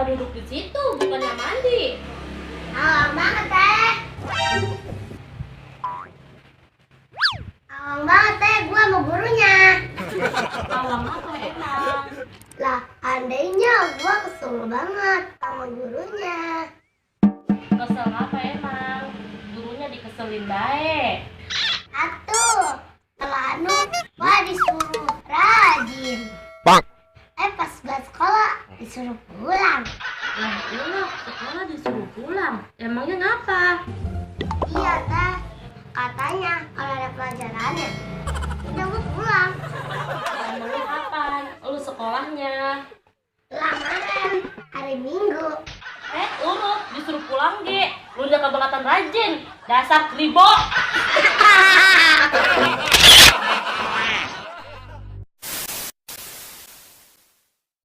kenapa duduk di situ bukannya mandi? Awang banget teh. Awang banget teh, gua sama gurunya. Awang apa emang? Lah, andainya gua kesel banget sama gurunya. Kesel apa emang? Gurunya dikeselin baik. Atuh, telanu gua disuruh rajin. Pas gak sekolah disuruh pulang. Lah enak, sekolah disuruh pulang. Emangnya ngapa? Iya teh, katanya kalau ada pelajarannya udah gua pulang. Emangnya kapan? Lu sekolahnya? Lamaran hari Minggu. Urut, disuruh pulang ge. Lu udah kebangetan rajin. Dasar kribo.